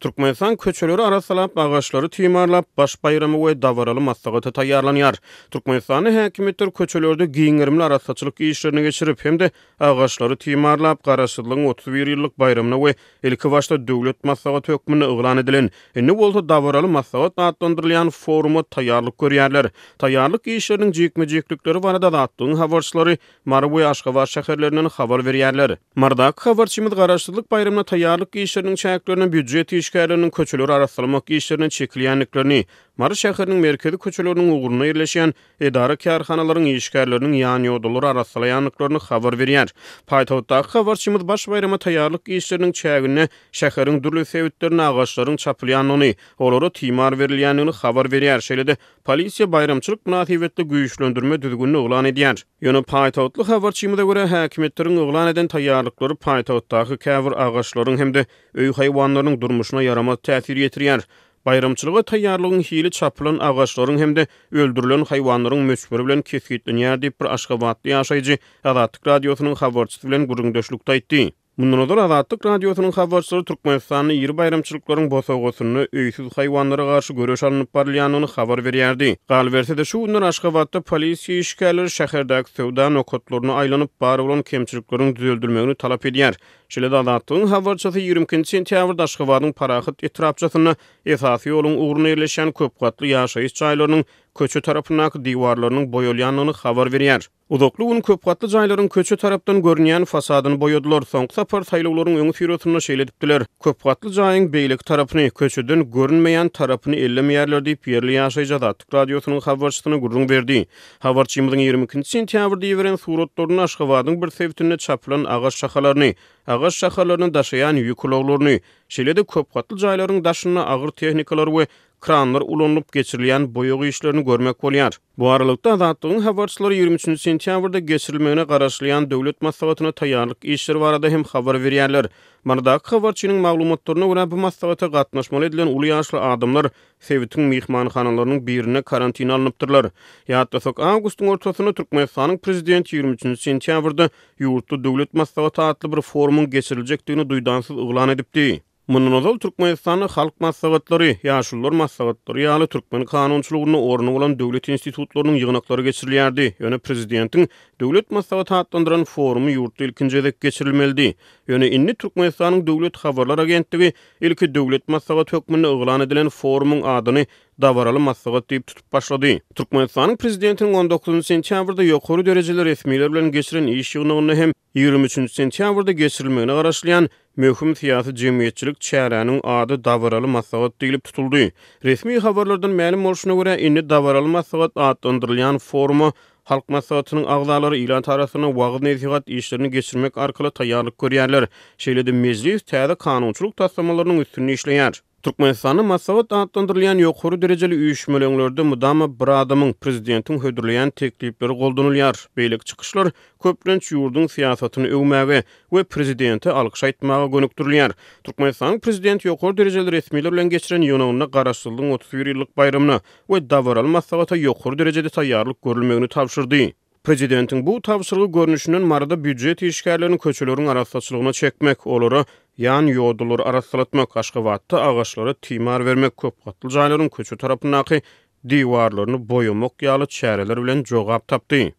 Türkmenistan köçeleri arassalap, agaçlary timarlap, baş baýrama we dabaraly maslahata taýýarlanýar. Türkmenistanda häkimiýetler köçelerde giň gerimli arassaçylyk işlerini geçirip, hem-de agaçlary timarlap, Garaşsyzlygyň 31 ýyllyk baýramyna we ilkibaşda Döwlet maslahaty hökmünde yglan edilen, indi bolsa dabaraly maslahat atlandyrylýan foruma taýýarlyk görýärler. Taýýarlyk işleriniň jikme-jiklikleri barada Azatlygyň habarçylary Mary we Aşgabat şäherlerinden habar berýärler. Marydaky habarçymyz Garaşsyzlyk baýramyna taýýarlyk işleriniň çäklerinde býujet işgärleriniň köçeleri arassalamak işlerine çekilýändiklerini, Mary şäheriniň merkezi köçeleriniň ugrunda ýerleşýän edara-kärhanalaryň işgärleriniň ýanýodalary arassalaýandyklaryny habar berýär. Paýtagtdaky habarçymyz baş baýrama taýýarlyk işleriniň çäginde şäheriň dürli sebitlerinde agaçlaryň çapylýandygyny, olara timar berilýändigini habar berýär. Şeýle-de, polisiýa baýramçylyk mynasybetli güýçlendirme düzgünini yglan edýär. Ýöne paýtagtly habarçymyza görä, häkimiýetleriň yglan eden taýýarlyklary paýtagtdaky käbir agaçlaryň hem-de öý haýwanlarynyň durmuşyna ýaramaz täsir ýetirýär. Baýramçylyga taýýarlygyň hili çapylan agaçlaryň hem-de öldürilen haýwanlaryň möçberi bilen kesgitlenýär diýip, bir aşgabatly ýaşaýjy Azatlyk Radiosynyň habarçysy bilen gürrüňdeşlikde aýtdy. Mundan ozal Azatlyk Radiosynyň habarçylary Türkmenistanda iri baýramçylyklaryň bosagasynda öýsüz haýwanlara garşy göreş alnyp barylýandygyny habar berýärdi. Galyberse-de, şu günler Aşgabatda polisiýa işgärleri şäherdäki söwda nokatlaryna aýlanyp, bar bolan kemçilikleriň düzeldilmegini talap edýär. Şeýle-de Azatlygyň habarçysy 22 sentýabrda Aşgabadyň Parahat etrapçasynda esasy ýoluň ugrunda ýerleşýän köpgatly ýaşaýyş jaýlarynyň köçe tarapyndaky diwarlarynyň boýalýandygyny habar berýär. Uzakly gün köpgatly jaýlaryň köçe tarapdan görünýän fasadyny boýadylar. Soňky sapar saýlawlaryň öňüsyrasynda şeýle edipdiler. Köpgatly jaýyň beýleki tarapyny, köçeden görünmeýän tarapyny ellemeýärler diýip, ýerli ýaşaýjy Azatlyk Radiosynyň habarçysyna gürrüň berdi. Habarçymyzyň 22 sentýabrda iberen suratlarynda Aşgabadyň bir sebitinde çapylan agaç şahalaryny, agaç şahalaryny daşaýan ýük ulaglaryny, şeýle-de köpgatly jaýlaryň daşynda agyr tehnikalar we kranlar ulanylyp geçirilýän boýag işlerini görmek bolýar. Bu aralykda, Azatlygyň habarçylary 23 nji sentýabrda geçirilmegine garaşylýan döwlet maslahatyna taýýarlyk işleri barada hem habar berýärler. Marydaky habarçynyň maglumatlaryna görä, bu maslahata gatnaşmaly edilen uly ýaşly adamlar sebitiň myhmanhanalarynyň birinde karantina alnypdyrlar. Ýatlasak, awgustyň ortasynda Türkmenistanyň prezidenti 23 nji sentýabrda ýurtda döwlet maslahaty atly bir forumyň geçiriljekdigini duýdansyz yglan edipdi. Mundan ozal Türkmenistanda Halk maslahatlary, Ýaşulular maslahatlary ýaly türkmen kanunçylygynda orny bolan döwlet institutlarynyň ýygnaklary geçirilýärdi. Ýöne prezidentiň Döwlet maslahaty atlandyran forumy ýurtda ilkinji gezek geçirilmelidi. Ýöne indi Türkmenistanyň Döwlet habarlar agentligi ilki Döwlet maslahaty hökmünde yglan edilen forumyň adyny Dabaraly maslahat diýip tutup başlady. Türkmenistanyň prezidentiniň on dokuzynjy sentýabrda ýokary derejeli resmiler bilen geçiren iş ýygnagynda hem 23-nji sentýabrda geçirilmegine garaşylýan möhüm syýasy-jemgyýetçilik çäräniň ady Dabaraly maslahat diýlip tutuldy. Resmi habarlardan mälim bolşuna görä, indi Dabaraly maslahat atlandyrylýan foruma Halk Maslahatynyň agzalary ilat arasynda wagyz-nesihat işlerini geçirmek arkaly taýýarlyk görýärler. Şeýle-de Mejlis täze kanunçylyk taslamalarynyň üstünde işleýär. Türkmenistanda maslahat atlandyrylýan ýokary derejeli üýşmeleňlerde mydama bir adamyň, prezidentiň hödürleýän teklipleri goldanylýar. Beýleki çykyşlar, köplenç, ýurduň syýasatyny öwmäge we prezidente alkyş aýtmaga gönükdirilýär. Türkmenistanyň prezidenti ýokary derejeli resmiler bilen geçiren ýygnagynda Garaşsyzlygyň 31 ýyllyk baýramyna we dabaraly maslahata ýokary derejede taýýarlyk görülmegini tabşyrdy. Prezidentiň bu tabşyrygy görnüşinden Maryda býujet işgärlerini köçeleriň arassaçylygyna çekmek, olara ýan ýodalary arassalatmak, Aşgabatda agaçlara timar bermek, köpgatly jaýlaryň köçe tarapyndaky diwarlaryny boýamak ýaly çäreler bilen jogap tapdy.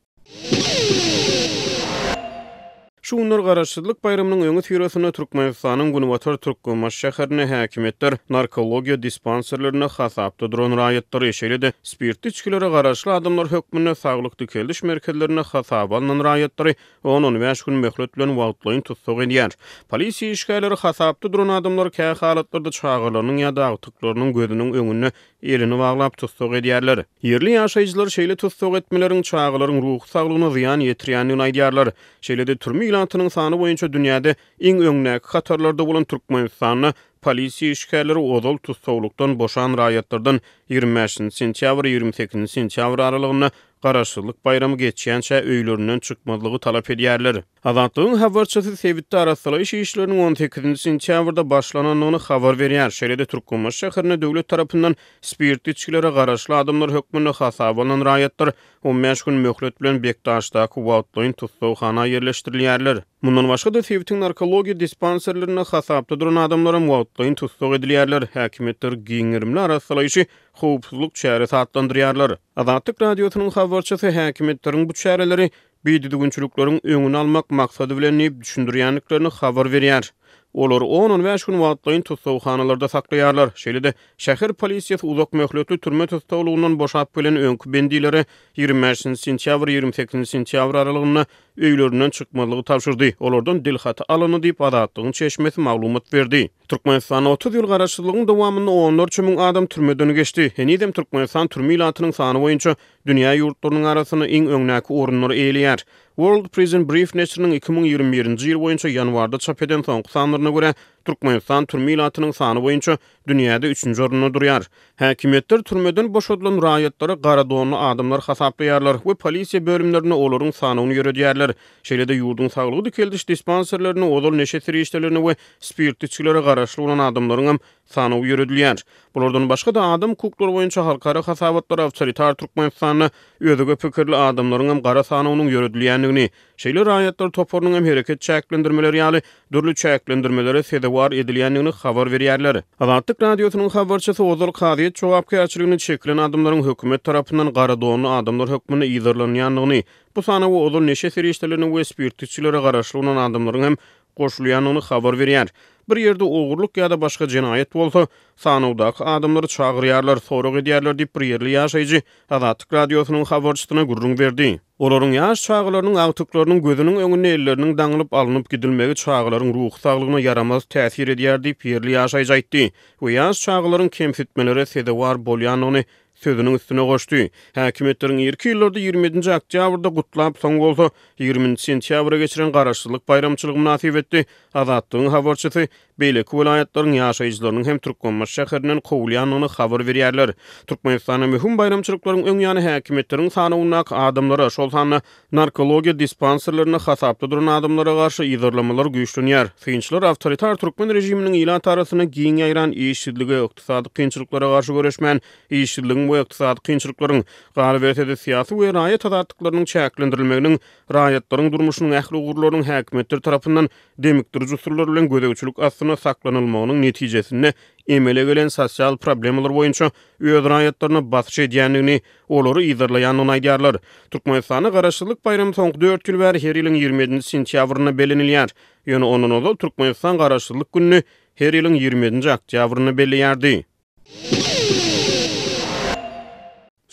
Şu günler Garaşsyzlyk baýramynyň öňüsyrasynda Türkmenistanyň günbatar Türkmenbaşy şäherinde häkimiýetler narkologiýa dispanserlerinde hasapda duran raýatlary, şeýle-de spirtli içgilere garaşly adamlar hökmünde saglyk dikeldiş merkezlerinde hasaba alnan raýatlary on-on bäş gün möhlet bilen wagtlaýyn tussag edýär. Polisiýa işgärleri hasapda duran adamlary kä halatlarda çagalarynyň ýa-da agtyklarynyň gözüniň öňünde elini baglap tussag edýärler. Ýerli ýaşaýjylar şeýle tussag etmeleriň çagalaryň ruhy saglygyna zyýan ýetirýändigini aýdýarlar. Şeýle-de türme ilatynyň sany boýunça dünýäde iň öňdäki hatarlarda bolan Türkmenistanda polisiýa işgärleri ozal tussaglykdan boşan raýatlardan 25-nji sentýabr, 28-nji sentýabr aralygynda Garaşsyzlyk baýramy geçýänçä öýlerinden çykmazlygy talap edýärler. Azatlygyň habarçysy sebitde arassalaýyş işleriniň on sekizinji sentýabrda başlanandygyny habar berýär. Şeýle-de Türkmenbaşy şäherinde döwlet tarapyndan spirtli içgilere garaşly adamlar hökmünde hasaba alnan raýatlar on bäş gün möhlet bilen Bekdaşdaky wagtlaýyn tussaghana ýerleşdirilýärler. Mundan başga-da, sebitiň narkologiýa dispanserlerinde hasapda duran adamlaram wagtlaýyn tussag edilýärler. Häkimiýetler giň gerimli arassalaýşy howpsuzlyk çäresi atlandyrýarlar. Azatlyk Radiosynyň habarçysy häkimiýetleriň bu çäreleri bidüzgünçilikleriň öňüni almak maksady bilen diýip düşündirýändiklerini habar berýär. Olary on-on bäş gün wagtlaýyn tussaghanalarda saklaýarlar. Şeýle-de, şäher polisiýasy uzak möhletli türme tussaglygyndan boşap gelen öňki bendilere 25 sentýabr, 28 sentýabr aralygynda öýlerinden çykmazlygy tabşyrdy, olardan dilhaty alyndy diýip, Azatlygyň çeşmesi maglumat berdi. Türkmenistanda 30 ýyl garaşsyzlygyň dowamynda onlarça müň adam türmeden geçdi. Henizem Türkmenistan türme ilatynyň sany boýunça dünýä ýurtlarynyň arasynda iň öňdäki orunlary eýeleýär. World Prison Brief neşiriniň 2021-nji ýyl boýunça ýanwarda çap eden soňky sanlaryna görä, Türkmenistan türme ilatynyň sany boýunça dünýäde üçünji orunda durýar. Häkimiýetler türmeden boşadylan raýatlary gara donly adamlar hasaplaýarlar we polisiýa bölümlerinde olaryň sanawyny ýöredýärler. Şeýle-de ýurduň saglygy dikeldiş dispanserlerinde ozal neşe serişdelerine we spirtli içgilere garaşly bolan adamlaryňam sanawy ýöredilýär. Bulardan başga-da adam hukuklary boýunça halkara hasabatlar awtoritar Türkmenistanda özge pikirli adamlaryňam gara sanawynyň ýöredilýändigini, şeýle raýatlar toparynyň hem hereket çäklendirmeleri ýaly dürli çäklendirmelere sezewar edilýändigini habar berýärler. Azatlyk Radiosynyň habarçysy ozal kazyýet jogapkärçiligine çekilen adamlaryň hökümet tarapyndan gara donly adamlar hökmünde yzarlanýandygyny, bu sanawa ozal neşe serişdelerine we spirtli içgilere garaşly bolan adamlaryň hem goşulýandygyny habar berýär. Bir ýerde ogurlyk ýa-da başga jenaýat bolsa, sanawdaky adamlary çagyrýarlar, sorag edýärler diýip, bir ýerli ýaşaýjy Azatlyk Radiosynyň habarçysyna gürrüň berdi. Olaryň ýaş çagalarynyň, agtyklarynyň gözüniň öňünde elleriniň daňylyp alnyp gidilmegi çagalaryň ruhy saglygyna ýaramaz täsir edýär diýip, ýerli ýaşaýjy aýtdy we ýaş çagalaryň kemsitmelere sezewar bolýandygyny sözüniň üstüne goşdy. Häkimiýetleriň irki ýyllarda 27-nji oktýabrda gutlap, soň bolsa 20-nji sentýabra geçiren Garaşsyzlyk baýramçylygy mynasybetli Azatlygyň habarçysy beýleki welaýatlaryň ýaşaýjylarynyň hem Türkmenbaşy şäherinden kowulýandygyny habar berýärler. Türkmenistanda möhüm baýramçylyklaryň öň ýany häkimiýetleriň sanawyndaky adamlara, şol sanda narkologiýa dispanserlerinde hasapda duran adamlara garşy yzarlamalar güýçlenýär. Synçylar awtoritar türkmen režiminiň ilat arasynda giň ýaýran işsizlige, ykdysady kynçylyklara garşy göreşmän, işsizligiň we ykdysady kynçylyklaryň, galyberse-de syýasy we raýat azatlyklarynyň çäklendirilmeginiň raýatlaryň durmuşynyň ähli ugurlarynyň häkimiýetler tarapyndan demikdiriji usullar bilen gözegçilik astynda saklanylmagynyň netijesinde emele gelen sosial problemalar boýunça öz raýatlaryna basyş edýändigini, olary yzarlaýandygyny aýdýarlar. Türkmenistanda Garaşsyzlyk baýramy soňky dört ýyl bäri her ýylyň 27-nji sentýabrynda bellenilýär. Ýöne ondan ozal Türkmenistan Garaşsyzlyk gününi her ýylyň 27-nji oktýabrynda belleýärdi.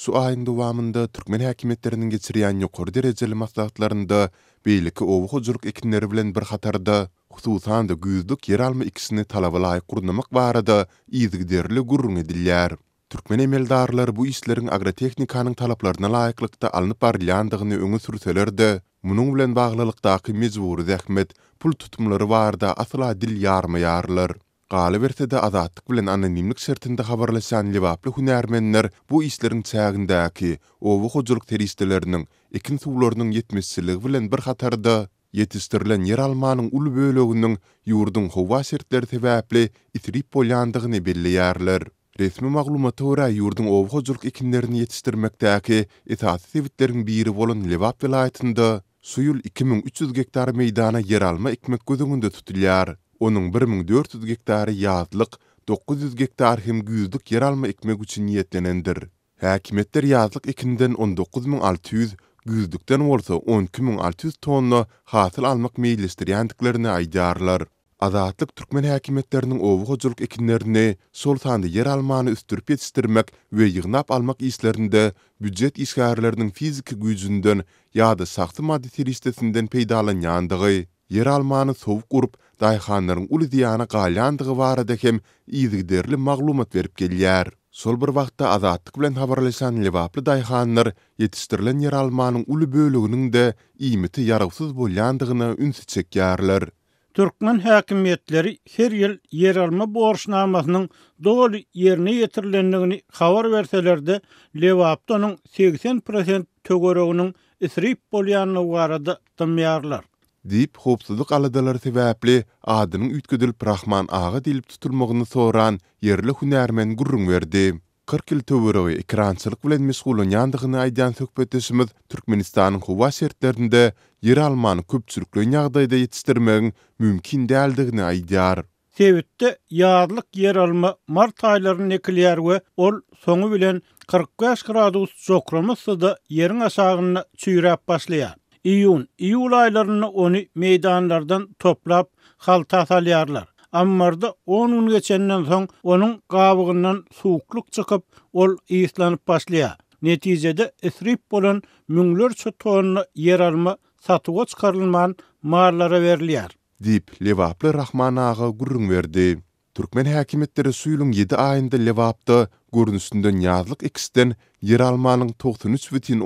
Şu aýyň dowamynda türkmen häkimiýetleriniň geçirýän ýokary derejeli maslahatlarynda beýleki oba hojalyk ekinleri bilen bir hatarda, hususan-da güýzlük ýeralma ekişini talaba laýyk gurnamak barada yzygiderli gürrüň edilýär. Türkmen emeldarlary bu işleriň agrotehnikanyň talaplaryna laýyklykda alnyp barylýandygyny öňe sürseler-de, munuň bilen baglylykdaky mejbury zähmet, pul tutumlary barada asla dil ýarmaýarlar. Galyberse-de, Azatlyk bilen anonimlik şertinde habarlaşan lebaply hünärmenler bu işleriň çägindäki oba hojalyk serişdeleriniň, ekin suwlarynyň ýetmezçiligi bilen bir hatarda, ýetişdirilen ýeralmanyň uly böleginiň ýurduň howa şertleri sebäpli isrip bolýandygyny belleýärler. Resmi maglumata görä, ýurduň oba hojalyk ekinlerini ýetişdirmekdäki esasy sebitleriň biri bolan Lebap welaýatynda Şu ýyl 2300 gektar meýdana ýeralma ekmek göz öňünde tutulýar. Onuň 1400 gektary ýazlyk, 900 gektar hem güýzlük ýeralma ekmek üçin niýetlenendir. Häkimiýetler ýazlyk ekinden 19 600, güýzlükden bolsa 12 600 tonna hasyl almak meýilleşdirýändiklerini aýdýarlar. Azatlyk türkmen häkimiýetleriniň oba hojalyk ekinlerini, şol sanda ýeralmany ösdürip ýetişdirmek we ýygnap almak işlerinde býujet işgärleriniň fiziki güýjünden ýa-da şahsy maddy serişdesinden peýdalanýandygy, ýeralmany sowuk urup, daýhanlaryň uly zyýana galýandygy barada hem yzygiderli maglumat berip gelýär. Şol bir wagtda Azatlyk bilen habarlaşan lebaply daýhanlar ýetişdirilen ýeralmanyň uly böleginiň-de iýmite ýarawsyz bolýandygyna ünsi çekýärler. Türkmen häkimiýetleri her ýyl ýeralma borçnamasynyň doly ýerine ýetirilendigini habar berseler-de, Lebapda onuň 80 prosent töwereginiň isrip bolýandygy barada dymýarlar. Diýip, howpsuzlyk aladalary sebäpli adynyň üýtgedilip Rahman aga diýlip tutulmagyny soran ýerli hünärmen gürrüň berdi. 40 ýyl töweregi ekerançylyk bilen meşgullanýandygyny aýdýan söhbetdeşimiz Türkmenistanyň howa şertlerinde ýeralmany köpçülikleýin ýagdaýda ýetişdirmegiň mümkin däldigini aýdýar. Sebitde ýazlyk ýeralma mart aýlarynda ekilýär we ol soňy bilen 45 gradus jokrama yssyda ýeriň aşagynda çüýräp başlaýar. Iýun, iýul aýlarynda ony meýdanlardan toplap, halta salýarlar. Ammarda on gün geçenden soň onuň gabygyndan suwuklyk çykyp, ol yslanyp başlaýar. Netijede isrip bolan müňlerçe tonna ýeralma satuwa çykarylman mallara berilýär. Diýip, lebaply Rahman aga gürrüň berdi. Türkmen häkimiýetleri şu ýylyň ýedi aýynda Lebapda görnüşinden ýazlyk ekişden ýeralmanyň 93,5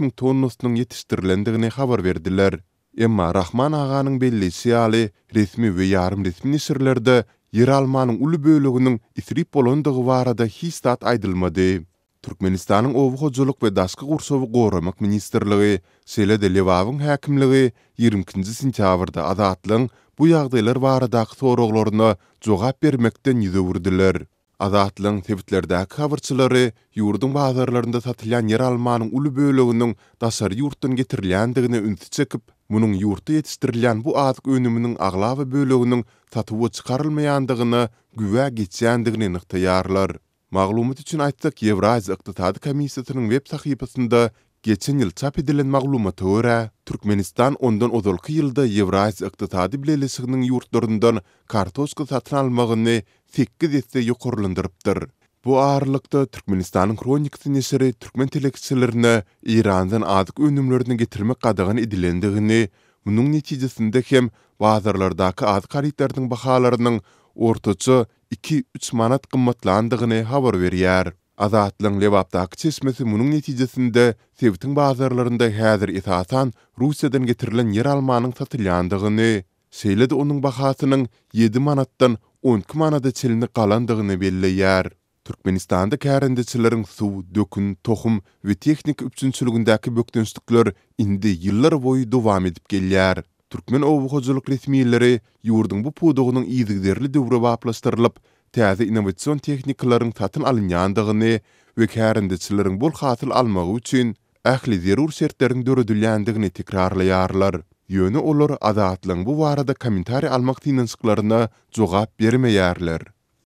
müň tonnasynyň ýetişdirilendigini habar berdiler. Emma Rahman aganyň belleýşi ýaly, resmi we ýarym resmi neşirlerde ýeralmanyň uly böleginiň isrip bolandygy barada hiç zat aýdylmady. Türkmenistanyň Oba hojalyk we daşky gurşawy goramak ministrligi, şeýle-de Lebabyň häkimligi 22-nji sentýabrda Azatlygyň bu ýagdaýlar baradaky soraglaryna jogap bermekden ýüz öwürdiler. Azatlygyň sebitlerdäki habarçylary ýurduň bazarlarynda satylýan ýeralmanyň uly böleginiň daşary ýurtdan getirilýändigine ünsi çekip, munuň ýurtda ýetişdirilýän bu azyk önüminiň aglaba böleginiň satuwa çykarylmaýandygyna güwä geçýändigini nygtaýarlar. Maglumat üçin aýtsak, Ýewraziýa ykdysady komissiýasynyň web sahypasynda geçen ýyl çap edilen maglumata görä, Türkmenistan ondan ozalky ýylda Ýewraziýa ykdysady bileleşiginiň ýurtlaryndan kartoşka satyn almagyny sekiz esse ýokarlandyrypdyr. Bu aralykda, Türkmenistanyň Hronikasy neşiri türkmen telekeçilerine Eýrandan azyk önümlerini getirmek gadagan edilendigini, munuň netijesinde hem bazarlardaky azyk harytlarynyň bahalarynyň ortaça iki-üç manat gymmatlandygyny habar berýär. Azatlygyň Lebapdaky çeşmesi munuň netijesinde sebitiň bazarlarynda häzir esasan Russiýadan getirilen ýeralmanyň satylýandygyny, şeýle-de onuň bahasynyň ýedi manatdan 12 manada çenli galandygyny belleýär. Türkmenistanda kärendeçileriň suw, dökün, tohum we tehnika üpjünçiligindäki bökdençlikler indi ýyllar boýy dowam edip gelýär. Türkmen oba hojalyk resmileri ýurduň bu pudagynyň yzygiderli döwrebaplaşdyrylyp, täze innowasion tehnikalaryň satyn alynýandygyny we kärendeçileriň bol hasyl almagy üçin ähli zerur şertleriň döredilýändigini tekrarlaýarlar. Ýöne olar Azatlygyň bu barada kommentariý almak synanyşyklaryna jogap bermeýärler.